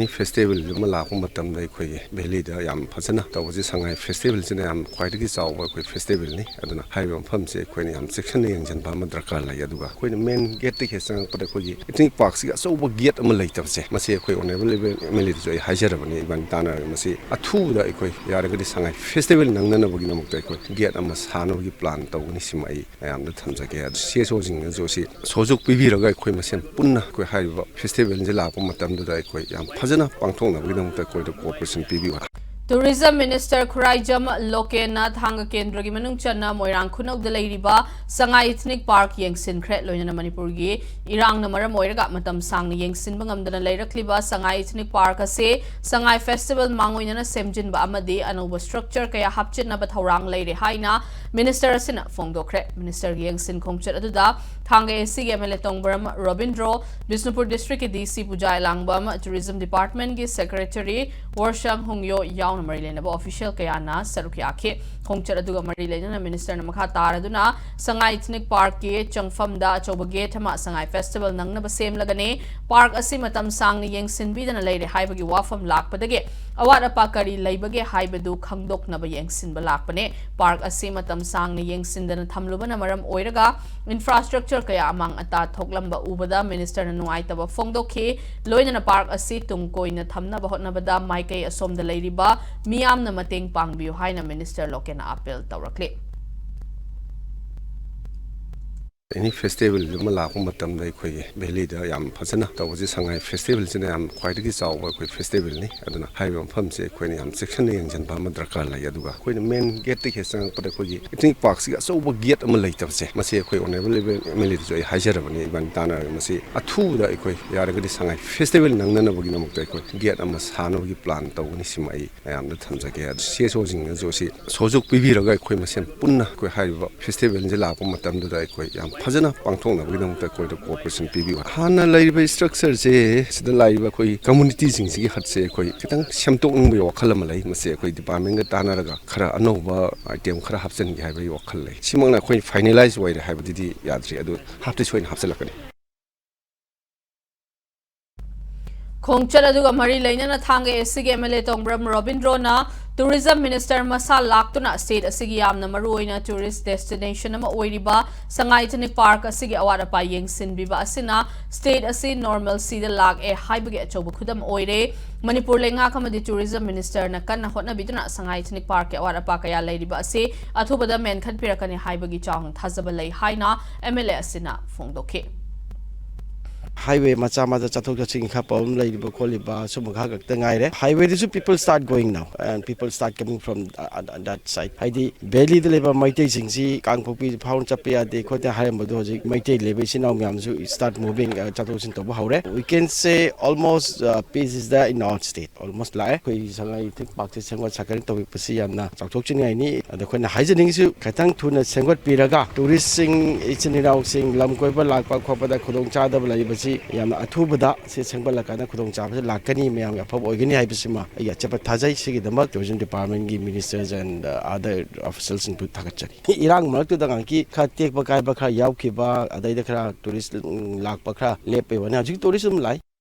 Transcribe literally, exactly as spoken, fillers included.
ꯑꯦꯅꯤ festival ꯑꯃ ꯂꯥꯛꯄ ꯃꯇꯝꯗ ꯑꯩꯈꯣꯏꯒꯤ ꯚꯦꯂꯤꯗ ꯌꯥꯝ ꯐꯖꯅ ꯇꯧꯕꯁꯤ ꯁꯉꯥꯏ ꯐꯦꯁꯇꯤꯚꯦꯜꯁꯤꯅ ꯌꯥꯝ ꯈ꯭ꯋꯥꯏꯗꯒꯤ ꯆꯥꯎꯕ ꯑꯩꯈꯣꯏ ꯐꯦꯁꯇꯤꯚꯦꯜꯅꯤ꯫ ꯑꯗꯨꯅ ꯍꯥꯏꯔꯤꯕ ꯃꯐꯝꯁꯦ ꯑꯩꯈꯣꯏꯅ ꯌꯥꯝ ꯆꯦꯛꯁꯤꯟꯅ ꯌꯦꯡꯁꯤꯟꯕ ꯑꯃ ꯗꯔꯀꯥꯔ ꯂꯩ꯫ ꯑꯗꯨꯒ ꯑꯩꯈꯣꯏꯅ ꯃꯦꯟ ꯒꯦꯠꯇꯒꯤ ꯍꯦꯛ ꯆꯪꯉꯛꯄꯗ ꯑꯩꯈꯣꯏꯒꯤ ꯏꯊꯅꯤꯛ ꯄꯥꯔꯛꯁꯤꯒꯤ ꯑꯆꯧꯕ ꯒꯦꯠ ꯑꯃ ꯂꯩꯇꯕꯁꯦ, ꯃꯁꯤ ꯑꯩꯈꯣꯏ ꯑꯣꯅꯔꯦꯕꯜ ꯑꯦꯝ ꯑꯦꯜ ꯑꯦꯗꯁꯨ ꯑꯩ ꯍꯥꯏꯖꯔꯕꯅꯤ꯫ ꯏꯕꯥꯅꯤ ꯇꯥꯟꯅꯔꯒ ꯃꯁꯤ ꯑꯊꯨꯕꯗ ꯑꯩꯈꯣꯏ ꯌꯥꯔꯒꯗꯤ ꯁꯉꯥꯏ ꯐꯦꯁꯇꯤꯚꯦꯜ ꯅꯪꯅꯅꯕꯒꯤꯗꯃꯛꯇ ꯑꯩꯈꯣꯏ ꯒꯦꯠ ꯑꯃ ꯁꯥꯅꯕꯒꯤ ꯄ꯭ꯂꯥꯟ ꯇꯧꯒꯅꯤ꯫ ꯁꯤꯃ ꯑꯩ ꯃꯌꯥꯝꯗ ꯊꯝꯖꯒꯦ꯫ ꯑꯗꯨ ꯁꯤ ꯑꯦꯁ ꯑꯣꯁꯤꯡꯅꯁꯨ ꯁꯤ ꯁꯍꯌꯣꯒ ꯄꯤꯕꯤꯔꯒ ꯑꯩꯈꯣꯏ ꯃꯁꯦꯟ ꯄꯨꯟꯅ ꯑꯩꯈꯣꯏ ꯍꯥꯏꯔꯤꯕ ꯐꯦꯁꯇꯤꯚꯦꯜꯁꯦ ꯂꯥꯛꯄ ꯃꯇꯝꯗꯨꯗ ꯑꯩꯈꯣꯏ ꯌꯥꯝ ꯐꯖꯅ ꯄꯥꯡꯊꯣꯛꯅꯕꯒꯤꯗꯃꯛꯇ ꯑꯩꯈꯣꯏꯗ ꯀꯣꯑꯣꯄꯔꯦꯁꯟ ꯄꯤꯕꯤꯌꯨ꯫ ꯇꯨꯔꯤꯖꯝ ꯃꯤꯅꯤꯁꯇꯔ ꯈꯨꯔꯥꯏꯖꯝ ꯂꯣꯀꯦꯟꯅ ꯊꯥꯡꯒ ꯀꯦꯟꯗ꯭ꯔꯒꯤ ꯃꯅꯨꯡ ꯆꯟꯅ ꯃꯣꯏꯔꯥꯡ ꯈꯨꯅꯧꯗ ꯂꯩꯔꯤꯕ ꯁꯉꯥꯏ ꯏꯊꯅꯤꯛ ꯄꯥꯔꯛ ꯌꯦꯡꯁꯤꯟꯈ꯭ꯔꯦ꯫ ꯂꯣꯏꯅꯅ ꯃꯅꯤꯄꯨꯔꯒꯤ ꯏꯔꯥꯡꯅ ꯃꯔꯝ ꯑꯣꯏꯔꯒ ꯃꯇꯝ ꯁꯥꯡꯅ ꯌꯦꯡꯁꯤꯟꯕ ꯉꯝꯗꯅ ꯂꯩꯔꯛꯂꯤꯕ ꯁꯉꯥꯏ ꯏꯊꯅꯤꯛ ꯄꯥꯔꯛ ꯑꯁꯤ ꯁꯉꯥꯏ ꯐꯦꯁꯇꯤꯚꯦꯜ ꯃꯥꯡꯑꯣꯏꯅꯅ ꯁꯦꯝꯖꯤꯟꯕ ꯑꯃꯗꯤ ꯑꯅꯧꯕ ꯁ꯭ꯇ꯭ꯔꯛꯆꯔ ꯀꯌꯥ ꯍꯥꯞꯆꯤꯟꯅꯕ ꯊꯧꯔꯥꯡ ꯂꯩꯔꯦ ꯍꯥꯏꯅ ꯃꯤꯅꯤꯁꯇꯔ ꯑꯁꯤꯅ ꯐꯣꯡꯗꯣꯛꯈ꯭ꯔꯦ꯫ ꯃꯤꯅꯤꯁꯇꯔꯒꯤ ꯌꯦꯡꯁꯤꯟ ꯈꯣꯡꯆꯠ ꯑꯗꯨꯗ ꯊꯥꯡꯒ ꯑꯦ ꯁꯤꯒꯤ ꯑꯦꯝ ꯑꯦꯜ ꯑꯦ ꯇꯣꯡꯕ꯭ꯔꯝ ꯔꯣꯕꯤꯟꯗ꯭ꯔꯣ, ꯕꯤꯁꯅꯨꯄꯨꯔ ꯗꯤꯁꯇ꯭ꯔꯤꯛꯀꯤ ꯗꯤ ꯁꯤ ꯄꯨꯖꯥ ꯑꯦꯂꯥꯡꯕꯝ, ꯇꯨꯔꯤꯖꯝ ꯗꯤꯄꯥꯔꯠꯃꯦꯟꯒꯤ ꯁꯦꯀ꯭ꯔꯦꯇꯔꯤ ꯋꯣꯔꯁꯪ ꯍꯨꯡꯌꯣ ꯌꯥꯎꯅ ꯃꯔꯤ ꯂꯩꯅꯕ ꯑꯣꯐꯤꯁꯤꯌꯦꯜ ꯀꯌꯥꯅ ꯁꯔꯨꯛ ꯌꯥꯈꯤ꯫ ꯈꯣꯡꯆꯠ ꯑꯗꯨꯒ ꯃꯔꯤ ꯂꯩꯅꯅ ꯃꯤꯅꯤꯁꯇꯔꯅ ꯃꯈꯥ ꯇꯥꯔꯗꯨꯅ ꯁꯉꯥꯏ ꯏꯊꯅꯤꯛ ꯄꯥꯔꯛꯀꯤ ꯆꯪꯐꯝꯗ ꯑꯆꯧꯕ ꯒꯦꯠ ꯑꯃ ꯁꯉꯥꯏ ꯐꯦꯁꯇꯤꯚꯦꯜ ꯅꯪꯅꯕ ꯁꯦꯝꯂꯒꯅꯤ꯫ ꯄꯥꯔꯛ ꯑꯁꯤ ꯃꯇꯝ ꯁꯥꯡꯅ ꯌꯦꯡꯁꯤꯟꯕꯤꯗꯅ ꯂꯩꯔꯦ ꯍꯥꯏꯕꯒꯤ ꯋꯥꯐꯝ ꯂꯥꯛꯄꯗꯒꯤ ꯑꯋꯥꯠ ꯑꯄꯥ ꯀꯔꯤ ꯂꯩꯕꯒꯦ ꯍꯥꯏꯕꯗꯨ ꯈꯪꯗꯣꯛꯅꯕ ꯌꯦꯡꯁꯤꯟꯕ ꯂꯥꯛꯄꯅꯦ꯫ ꯄꯥꯔꯛ ꯑꯁꯤ ꯃꯇꯝ ꯁꯥꯡꯅ ꯌꯦꯡꯁꯤꯟꯗꯅ ꯊꯝꯂꯨꯕꯅ ꯃꯔꯝ ꯑꯣꯏꯔꯒ ꯏꯟꯐ꯭ꯔꯥꯁ꯭ꯇ꯭ꯔꯛꯆꯔ ꯀꯌꯥ ꯑꯃꯥꯡ ꯑꯇꯥ ꯊꯣꯛꯂꯝꯕ ꯎꯕꯗ ꯃꯤꯅꯤꯁꯇꯔꯅ ꯅꯨꯡꯉꯥꯏꯇꯕ ꯐꯣꯡꯗꯣꯛꯈꯤ꯫ ꯂꯣꯏꯅꯅ ꯄꯥꯔꯛ ꯑꯁꯤ ꯇꯨꯡ ꯀꯣꯏꯅ ꯊꯝꯅꯕ ꯍꯣꯠꯅꯕꯗ ꯃꯥꯏꯀꯩ ꯑꯁꯣꯝꯗ ꯂꯩꯔꯤꯕ ꯃꯤꯌꯥꯝꯅ ꯃꯇꯦꯡ ꯄꯥꯡꯕꯤꯌꯨ ꯍꯥꯏꯅ ꯃꯤꯅꯤꯁꯇꯔ ꯂꯣꯀꯦꯟꯅ ꯑꯥꯄꯤꯜ ꯇꯧꯔꯛꯂꯤ꯫ ꯑꯦꯅꯤ ꯐꯦꯁꯇꯤꯚꯦꯜ ꯑꯃ ꯂꯥꯛꯄ ꯃꯇꯝꯗ ꯑꯩꯈꯣꯏꯒꯤ ꯚꯦꯂꯤꯗ ꯌꯥꯝ ꯐꯖꯅ ꯇꯧꯕꯁꯤ ꯁꯉꯥꯏ ꯐꯦꯁꯇꯤꯚꯦꯜꯁꯤꯅ ꯌꯥꯝ ꯈ꯭ꯋꯥꯏꯗꯒꯤ ꯆꯥꯎꯕ ꯑꯩꯈꯣꯏ ꯐꯦꯁꯇꯤꯚꯦꯜꯅꯤ꯫ ꯑꯗꯨꯅ ꯍꯥꯏꯔꯤꯕ ꯃꯐꯝꯁꯦ ꯑꯩꯈꯣꯏꯅ ꯌꯥꯝ ꯆꯦꯛꯁꯤꯟꯅ ꯌꯦꯡꯁꯤꯟꯕ ꯑꯃ ꯗꯔꯀꯥꯔ ꯂꯩ꯫ ꯑꯗꯨꯒ ꯑꯩꯈꯣꯏꯅ ꯃꯦꯟ ꯒꯦꯠꯇꯒꯤ ꯍꯦꯛ ꯆꯪꯉꯛꯄꯗ ꯑꯩꯈꯣꯏꯒꯤ ꯏꯊꯅꯤꯛ ꯄꯥꯔꯛꯁꯤꯒꯤ ꯑꯆꯧꯕ ꯒꯦꯠ ꯑꯃ ꯂꯩꯇꯕꯁꯦ, ꯃꯁꯤ ꯑꯩꯈꯣꯏ ꯑꯣꯅꯔꯦꯕꯜ ꯑꯦꯝ ꯑꯦꯜ ꯑꯦꯗꯁꯨ ꯑꯩ ꯍꯥꯏꯖꯔꯕꯅꯤ꯫ ꯏꯕꯥꯅꯤ ꯇꯥꯟꯅꯔꯒ ꯃꯁꯤ ꯑꯊꯨꯕꯗ ꯑꯩꯈꯣꯏ ꯌꯥꯔꯒꯗꯤ ꯁꯉꯥꯏ ꯐꯦꯁꯇꯤꯚꯦꯜ ꯅꯪꯅꯅꯕꯒꯤꯗꯃꯛꯇ ꯑꯩꯈꯣꯏ ꯒꯦꯠ ꯑꯃ ꯁꯥꯅꯕꯒꯤ ꯄ꯭ꯂꯥꯟ ꯇꯧꯒꯅꯤ꯫ ꯁꯤꯃ ꯑꯩ ꯃꯌꯥꯝꯗ ꯊꯝꯖꯒꯦ꯫ ꯑꯗꯨ ꯁꯤ ꯑꯦꯁ ꯑꯣꯁꯤꯡꯅꯁꯨ ꯁꯤ ꯁꯍꯌꯣꯒ ꯄꯤꯕꯤꯔꯒ ꯑꯩꯈꯣꯏ ꯃꯁꯦꯟ ꯄꯨꯟꯅ ꯑꯩꯈꯣꯏ ꯍꯥꯏꯔꯤꯕ ꯐꯦꯁꯇꯤꯚꯦꯜꯁꯦ ꯂꯥꯛꯄ ꯃꯇꯝꯗꯨꯗ ꯑꯩꯈꯣꯏ ꯌꯥꯝ ꯐꯖꯅ ꯄꯥꯡꯊꯣꯛꯅꯕꯒꯤꯗꯃꯛꯇ ꯑꯩꯈꯣꯏꯗ ꯀꯣꯑꯣꯄꯔꯦꯁꯟ ꯄꯤꯕꯤꯌꯨ꯫ ꯍꯥꯟꯅ ꯂꯩꯔꯤꯕ ꯁ꯭ꯇ꯭ꯔꯛꯆꯔꯁꯦ, ꯁꯤꯗ ꯂꯥꯛꯏꯕ ꯑꯩꯈꯣꯏ ꯀꯝꯃꯨꯅꯤꯇꯤꯁꯤꯡꯁꯤꯒꯤ ꯍꯠꯁꯦ ꯑꯩꯈꯣꯏ ꯈꯤꯇꯪ ꯁꯦꯝꯗꯣꯛꯅꯤꯡꯕꯒꯤ ꯋꯥꯈꯜ ꯑꯃ ꯂꯩ꯫ ꯃꯁꯤ ꯑꯩꯈꯣꯏ ꯗꯤꯄꯥꯔꯠꯃꯦꯟꯒ ꯇꯥꯟꯅꯔꯒ ꯈꯔ ꯑꯅꯧꯕ ꯑꯥꯏꯇꯦꯝ ꯈꯔ ꯍꯥꯞꯆꯤꯟꯒꯦ ꯍꯥꯏꯕꯒꯤ ꯋꯥꯈꯜ ꯂꯩ꯫ ꯁꯤꯃꯛꯅ ꯑꯩꯈꯣꯏ ꯐꯥꯏꯅꯦꯂꯥꯏꯁ ꯑꯣꯏꯔꯦ ꯍꯥꯏꯕꯗꯨꯗꯤ ꯌꯥꯗ꯭ꯔꯤ, ꯑꯗꯨ ꯍꯥꯞꯇꯤ ꯁꯣꯏꯅ ꯍꯥꯞꯆꯤꯜꯂꯛꯀꯅꯤ꯫ ꯈꯣꯡꯆꯠ ꯑꯗꯨꯒ ꯃꯔꯤ ꯂꯩꯅꯅ ꯊꯥꯡꯒ ꯑꯦꯁꯤꯒꯤ ꯑꯦꯝ ꯑꯦꯜ ꯑꯦ ꯇꯣꯡꯕ꯭ꯔꯝ ꯔꯣꯕꯤꯟꯗ꯭ꯔꯣꯅ ꯇꯨꯔꯤꯖꯝ ꯃꯤꯅꯤꯁꯇꯔ ꯃꯁꯥ ꯂꯥꯛꯇꯨꯅ ꯁ꯭ꯇꯦꯠ ꯑꯁꯤꯒꯤ ꯌꯥꯝꯅ ꯃꯔꯨꯑꯣꯏꯅ ꯇꯨꯔꯤꯁ ꯗꯦꯁꯇꯤꯅꯦꯁꯟ ꯑꯃ ꯑꯣꯏꯔꯤꯕ ꯁꯉꯥꯏ ꯏꯊꯅꯤꯛ ꯄꯥꯔꯛ ꯑꯁꯤꯒꯤ ꯑꯋꯥꯠ ꯑꯄꯥ ꯌꯦꯡꯁꯤꯟꯕꯤꯕ ꯑꯁꯤꯅ ꯁ꯭ꯇꯦꯠ ꯑꯁꯤ ꯅꯣꯔꯃꯦꯜꯁꯤꯗ ꯂꯥꯛꯑꯦ ꯍꯥꯏꯕꯒꯤ ꯑꯆꯧꯕ ꯈꯨꯗꯝ ꯑꯣꯏꯔꯦ꯫ ꯃꯅꯤꯄꯨꯔ ꯂꯩꯉꯥꯛ ꯑꯃꯗꯤ ꯇꯨꯔꯤꯖꯝ ꯃꯤꯅꯤꯁꯇꯔꯅ ꯀꯟꯅ ꯍꯣꯠꯅꯕꯤꯗꯨꯅ ꯁꯉꯥꯏ ꯏꯊꯅꯤꯛ ꯄꯥꯔꯛꯀꯤ ꯑꯋꯥꯠ ꯑꯄꯥ ꯀꯌꯥ ꯂꯩꯔꯤꯕ ꯑꯁꯤ ꯑꯊꯨꯕꯗ ꯃꯦꯟꯈꯠꯄꯤꯔꯛꯀꯅꯤ ꯍꯥꯏꯕꯒꯤ ꯆꯥꯎꯅ ꯊꯥꯖꯕ ꯂꯩ ꯍꯥꯏꯅ ꯑꯦꯝ ꯑꯦꯜ ꯑꯦ ꯑꯁꯤꯅ ꯐꯣꯡꯗꯣꯛꯈꯤ꯫ ꯍꯥꯏꯋꯦ ꯃꯆꯥ ꯃꯆꯥ ꯆꯠꯊꯣꯛ ꯆꯠꯁꯤꯟꯒꯤ ꯈꯔ ꯄ꯭ꯔꯣꯕ꯭ꯂꯦꯝ ꯂꯩꯔꯤꯕ ꯈꯣꯠꯂꯤꯕ ꯁꯨꯝꯕ ꯈꯔ ꯈꯛꯇ ꯉꯥꯏꯔꯦ꯫ ꯍꯥꯏꯋꯦꯗꯁꯨ people start going now and people start coming from that side. ꯍꯥꯏꯗꯤ ꯚꯦꯂꯤꯗ ꯂꯩꯕ ꯃꯩꯇꯩꯁꯤꯡꯁꯤ ꯀꯥꯡꯄꯣꯛꯄꯤ ꯐꯥꯎꯅ ꯆꯠꯄ ꯌꯥꯗꯦ ꯈꯣꯠꯇꯦ ꯍꯥꯏꯔꯝꯕꯗꯣ ꯍꯧꯖꯤꯛ ꯃꯩꯇꯩ ꯂꯩꯕ ꯏꯆꯤꯟ ꯏꯅꯥꯎ ꯃꯌꯥꯝꯁꯨ start moving, ꯆꯠꯊꯣꯛ ꯆꯠꯁꯤꯟ ꯇꯧꯕ ꯍꯧꯔꯦ꯫ We can say almost peace is there in our state. Almost ꯂꯥꯛꯑꯦ꯫ ꯑꯩꯈꯣꯏ ꯁꯉꯥꯏ ꯏꯊꯅꯤꯛ ꯄꯥꯔꯛꯁꯦ ꯁꯦꯝꯒꯠ ꯁꯥꯒꯠ ꯇꯧꯕꯤꯕꯁꯤ ꯌꯥꯝꯅ ꯆꯥꯎꯊꯣꯛꯆꯅꯤꯡꯉꯥꯏꯅꯤ꯫ ꯑꯗ ꯑꯩꯈꯣꯏꯅ ꯍꯥꯏꯖꯅꯤꯡꯉꯤꯁꯨ ꯈꯤꯇꯪ ꯊꯨꯅ ꯁꯦꯝꯒꯠꯄꯤꯔꯒ ꯇꯨꯔꯤꯁꯁꯤꯡ, ꯏꯆꯤꯟ ꯏꯅꯥꯎꯁꯤꯡ, ꯂꯝ ꯀꯣꯏꯕ ꯂꯥꯛꯄ ꯈꯣꯠꯄꯗ ꯈꯨꯗꯣꯡꯆꯥꯗꯕ ꯂꯩꯕꯁꯤ ꯌꯥꯝꯅ ꯑꯊꯨꯕꯗ ꯁꯤ ꯁꯦꯝꯒꯠꯂꯀꯥꯟꯗ ꯈꯨꯗꯣꯡꯆꯥꯕꯁꯤ ꯂꯥꯛꯀꯅꯤ, ꯃꯌꯥꯝꯒꯤ ꯑꯐꯕ ꯑꯣꯏꯒꯅꯤ ꯍꯥꯏꯕꯁꯤꯃ ꯑꯩꯒꯤ ꯑꯆꯦꯠꯄ ꯊꯥꯖꯩ꯫ ꯁꯤꯒꯤꯗꯃꯛ ꯇꯨꯔꯤꯖꯝ ꯗꯤꯄꯥꯔꯠꯃꯦꯟꯒꯤ ꯃꯤꯅꯤꯁꯇꯔꯁ ꯑꯦꯟ ꯑꯗꯔ ꯑꯣꯐꯤꯁꯦꯜꯁꯤꯡꯕꯨ ꯊꯥꯒꯠꯆꯔꯤ꯫ ꯏꯔꯥꯡ ꯃꯔꯛꯇꯨꯗ ꯉꯥꯏꯍꯥꯛꯀꯤ ꯈꯔ ꯇꯦꯛꯄ ꯀꯥꯏꯕ ꯈꯔ ꯌꯥꯎꯈꯤꯕ, ꯑꯗꯩꯗ ꯈꯔ ꯇꯨꯔꯤꯁ ꯂꯥꯛꯄ ꯈꯔ ꯂꯦꯞꯄꯩ ꯋꯥꯅꯤ꯫ ꯍꯧꯖꯤꯛ ꯇꯨꯔꯤꯁ ꯑꯗꯨꯝ ꯂꯥꯛꯏ꯫